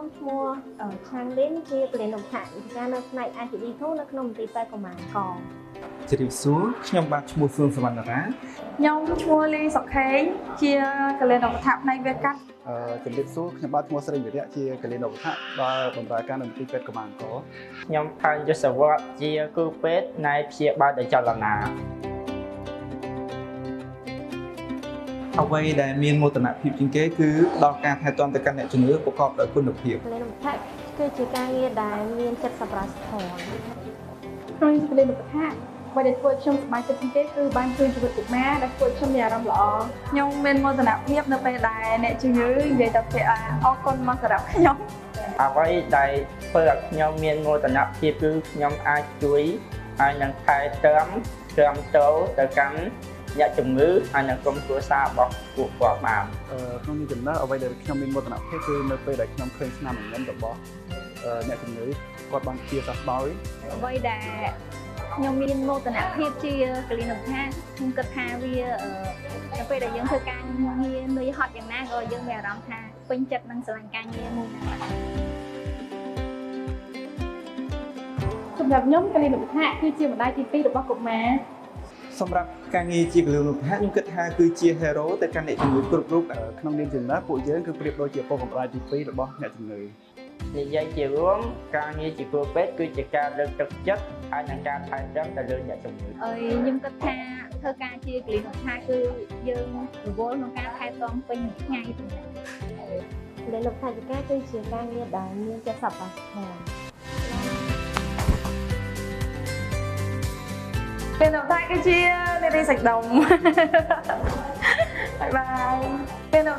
ខ្ញុំឈ្មោះឆាងលីនជាគិលានុបដ្ឋាកការនៅផ្នែក ICD2 នៅក្នុងមន្ទីរពេទ្យកុមារក ជម្រាបសួរខ្ញុំបាទឈ្មោះសឿងសវណ្ណរា ខ្ញុំឈ្មោះលីសុខេងជាគិលានុបដ្ឋាកផ្នែកវះកាត់ ជំរាបសួរខ្ញុំបាទឈ្មោះស្រីវិរៈជាគិលានុបដ្ឋាកដែលបម្រើការនៅមន្ទីរពេទ្យកុមារអង្គរ ខ្ញុំផានយុសវត្តជាគ្រូពេទ្យផ្នែកព្យាបាលដោយចលនា អ្វីដែលមានមោទនភាពជាងគេគឺផ្ដល់ការថែទាំទៅកាន់អ្នកជំងឺប្រកបដោយគុណភាព គិលានុបដ្ឋាកគឺជាការងារដែលមានចិត្តសប្បុរសធម៌ ក្នុងគិលានុបដ្ឋាកអ្វីដែលធ្វើឲ្យខ្ញុំសប្បាយចិត្តជាងគេគឺបានជួយជីវិតកុមារដែលធ្វើឲ្យខ្ញុំមានអារម្មណ៍ល្អខ្ញុំមានមោទនភាពនៅពេលដែលអ្នកជំងឺនិយាយទៅពាក្យអរគុណមកសម្រាប់ខ្ញុំ អ្វីដែលធ្វើឲ្យខ្ញុំមានមោទនភាពគឺខ្ញុំអាចជួយហើយនឹងថែទាំត្រឹមត្រូវទៅកាន់អ្នកជំងឺហើយនិងក្រុមគ្រួសាររបស់ពួកគាត់បាន ក្នុងនេះចំណេះអ្វីដែលខ្ញុំមានមោទនភាពគឺនៅពេលដែលខ្ញុំឃើញស្នាមញញឹមរបស់អ្នកជំងឺគាត់បានជាសះស្បើយ អ្វីដែលខ្ញុំមានមោទនភាពជាគិលានុបដ្ឋាកខ្ញុំគិតថាវានៅពេលដែលយើងធ្វើការងារនឿយហត់យ៉ាងណាក៏យើងមានអារម្មណ៍ថាពេញចិត្តនិងស្រឡាញ់ការងារមួយហ្នឹងបាទ សម្រាប់ខ្ញុំគិលានុបដ្ឋាកគឺជាម្ដាយទី2របស់កុមារ សម្រាប់ការងារជាគិលានុបដ្ឋាកខ្ញុំគិតថាគឺជា hero ទៅកាន់អ្នកជំងឺគ្រប់រូប ក្នុងនាមជាណាពួកយើងគឺប្រៀបដូចជាឪពុកម្ដាយទី2របស់អ្នកជំងឺ និយាយជារួមការងារជាគ្រូពេទ្យគឺជាការលើកទឹកចិត្តហើយនិងការថែទាំទៅលើអ្នកជំងឺ អើយខ្ញុំគិតថាធ្វើការជាគិលានុបដ្ឋាកគឺយើងរវល់ក្នុងការថែទាំពេញមួយថ្ងៃទាំងហ្នឹង គិលានុបដ្ឋាកគឺជាការងារដែលមានចិត្តសប្បុរសធម៌ ពេលនោះតែគឺជានារីសាច់ដុំ bye bye ពេលនោះ